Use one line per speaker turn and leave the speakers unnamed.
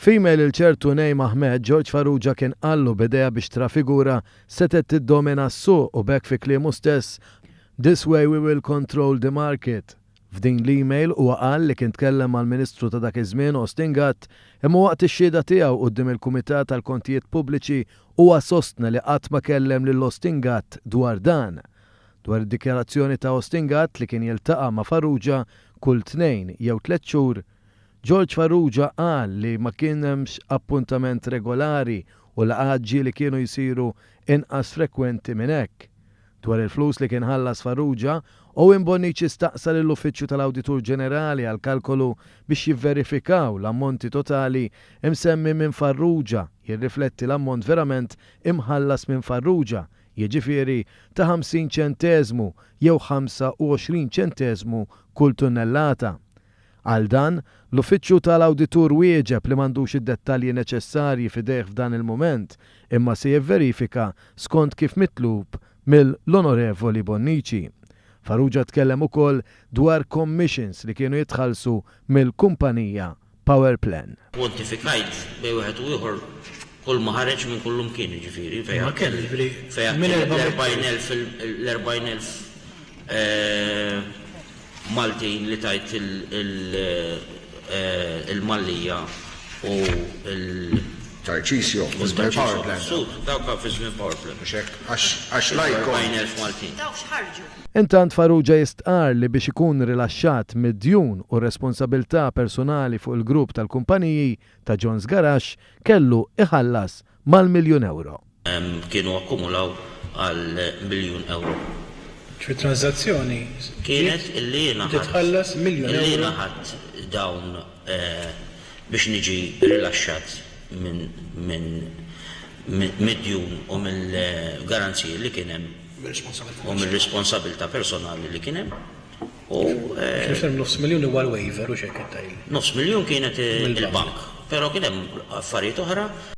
F'email lil ċertu Naim Ahmed, George Farrugia kien qallu b'idea biex Trafigura setgħet tiddomina s-suq u b'hekk fi kliemu stess, This way we will control the market. F'din l-email huwa qal li kien tkellem mal-Ministru ta' dak iż-żmien Austin Gatt imma waqt ix-xhieda tiegħu quddiem il-Kumitat għall-Kontijiet Pubbliċi huwa sostna li qatt ma kellem lil Austin Gatt dwar dan. Dwar id-dikjarazzjoni ta' Austin Gatt li kien jiltaqa' ma' Farrugia kull tnejn jew tlett xhur, George Farrugia qal li ma kien hemmx appuntament regolari u laqgħat ġieli kienu jsiru inqas frekwenti minn hekk. Dwar il-flus li kien ħallas Farrugia, Owen Bonnici staqsa lill-Uffiċċju tal-Awditur Ġenerali għal kalkolu biex jivverifikaw l-ammonti totali msemmi minn Farrugia jirrifletti l-ammont verament imħallas minn Farrugia, jiġifieri ta' 50 ċenteżmu jew 25 ċenteżmu kull tunnellata. Għal dan, l-Uffiċċju ta' l-Awditur wieġeb li m'għandux id-dettalji neċessarji f'idejh f'dan il-mument, imma se jivverifika skont kif mitlub mill-Onorevoli Bonnici. Farrugia tkellem ukoll dwar commissions li kienu jitħallsu mill-kumpanija Powerplan.
Kwantifikajt bejn wieħed u ieħor kull ma ħareġ minn kullumkien, jiġifieri fejn
Imma kemm, jiġifieri minn 400,000?
L-40,000 Maltin li tajt il-Mallia u l.
Tarcisio, fi żmien Power Plant.
Sud, dawk fi żmien Power Plant.
Mhux hekk? Għax l-Icon.
40,000 Maltin.
Dawk x'ħarġu?
Intant Farrugia jistqarr li biex ikun rilaxxat mid-djun u r-responsabilità personali fuq il-grupp tal-kumpaniji ta' John's Garage kellu iħallas mal-miljun ewro.
Kienu akkumulaw għal miljun ewro.
Ġifieri t-tranżazzjoni
Kienet illi jiena
ħadt titħallas miljun
illi jiena
ewro.
ħadt dawn biex niġi rilaxxat minn minn mid-djun u mill-garanziji li kien hemm u mir-responsabilità personali li kien hemm u.
Biex nifhem nofs miljun huwa l-waiver hux hekk qed tgħidli?
Nofs miljun kienet il-bank, però kien hemm affarijiet oħra.